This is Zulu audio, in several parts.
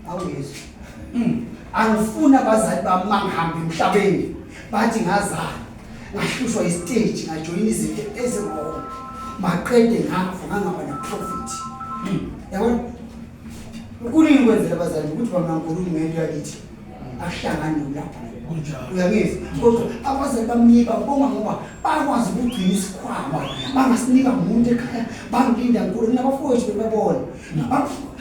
Awuyizwa. Angifuni abazali bami mangihamba emhlabeni bathi ngazala ngahlushwa isiteji ngajoyina izinto eziwrong maqede ngafa ngangaba neprofit. Yabona? Kuningi kwenzela abazali ukuthi bangankuluki ngento yakithi. Akuhlangani nokulapha. Kunjalo. Uyangizwa? Kodwa abazali bami babonga ngoba bakwazi ukugcina isikhwama bangasinika umuntu ekhaya bangilinda nkulu nabafowethu bebabona.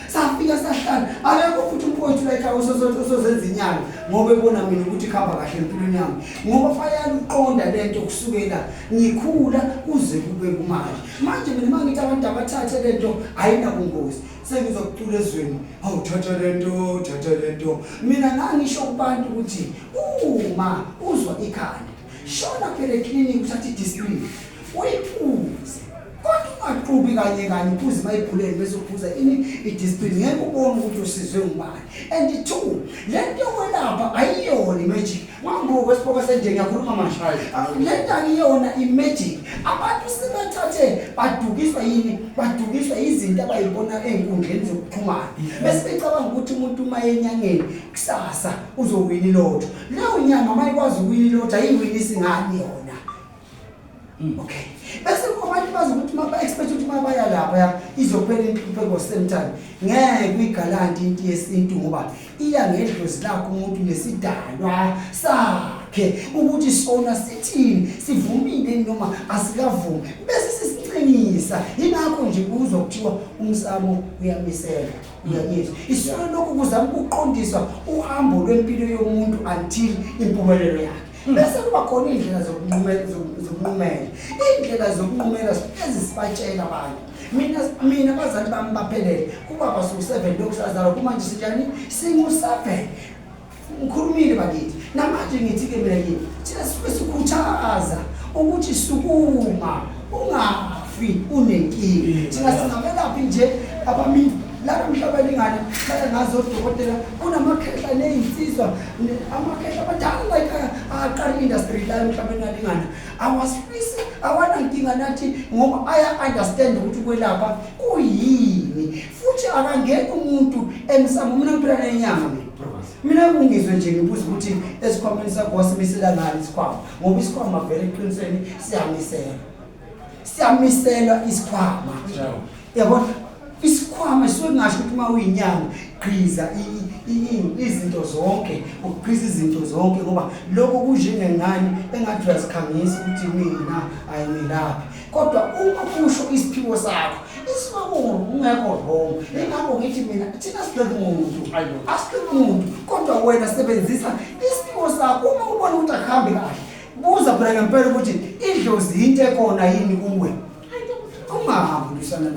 Safika sahlala akekho futhi umfowethu la ekhaya osozenza inyanga ngoba ebona mina ukuthi kuhamba kahle empilweni yami ngoba bayaluqonda lento kusukela ngikhula kuze kube kumanje. Manje mina uma ngithi abantu abathathe lento ayinabungozi sengizokucula ezweni hawu thatha lento thatha lento. Mina ngangisho kubantu ukuthi uma uzwa ikhanda shona phela eklinikhi uthathe i-Disprin uyiphuze kodwa ungaqubi kanye kanye uphuze mayibhuleni bese uphuza ini i-Disprin ngeke ubone ukuthi usizwe ngubani. And two, le nto yokwelapha ayiyona i-magic. Ngangibuka esipoko senje ngiyakhuluma manje. Le nto akuyona i-magic. Abantu sebathathe badukiswa yini? Badukiswa izinto abayibona ey'nkundleni zokuxhumana. Bese becabanga ukuthi umuntu uma enyangeni kusasa uzowina ilotho. Leyo nyanga uma ikwazi ukuwina ilotho ayiwinisi ngani yona? Okay. Bese abantu bazi ukuthi uma ba-expect ukuthi uma baya lapha izophela inhlupheko same time. Ngeke uyigalanti into yesintu ngoba iya ngedlozi lakho umuntu nesidalwa sakhe ukuthi sona sithini, sivumile noma asikavumi. Bese sisiqinisa. Yingakho nje kuzwa kuthiwa umsamo uyamisela. Uyangizwa? Isuke lokhu kuzama ukuqondiswa uhambo lwempilo yomuntu until impumelelo yakhe. Bese kuba khona iy'ndlela zokunqumela, zokunqumela. Iy'ndlela zokunqumela ezisibatshela abantu. Mina abazali bami baphelele. Kubaba siwu-7 lokhu sazalwa kumanje sinjani? Singu-7. Ngikhulumile bakithi. Namanje ngithi-ke mina kini, thina sisuke sikhuthaza ukuthi sukuma ungafi unenkinga. Thina singabelaphi nje abamile lana emhlabeni ingane baya ngazo odokotela kunamakhehla neyinsizwa amakhehla abadala like aqala i-industry la emhlabeni alingana awasifisi awanankinga nathi ngoba aya-understand ukuthi ukwelapha kuyini futhi akangeni umuntu emsamo. Mina ngiphila nenyanga mina. Mina kungizwe nje ngibuza ukuthi esikhwameni sakho wasimisela ngani isikhwama, ngoba isikhwama vele eqinisweni siyamiselwa, siyamiselwa isikhwama. Yabona isikhwama sisuke kungasho ukuthi uma uyinyanga gqiza izinto zonke, ukugqiza izinto zonke ngoba lokho kunjengengane engathi uyazikhangisa ukuthi mina ayingilaphi, kodwa uma kusho isiphiwo sakho isuke kungekho wrong. Ingakho ngithi mina thina sigxeka umuntu, asigxeki umuntu, kodwa wena sebenzisa isiphiwo sakho. Uma ubona ukuthi akuhambi kahle, buza phela ngempela ukuthi idlozi into ekhona yini kuwe, ungahambi ulwisana nayo.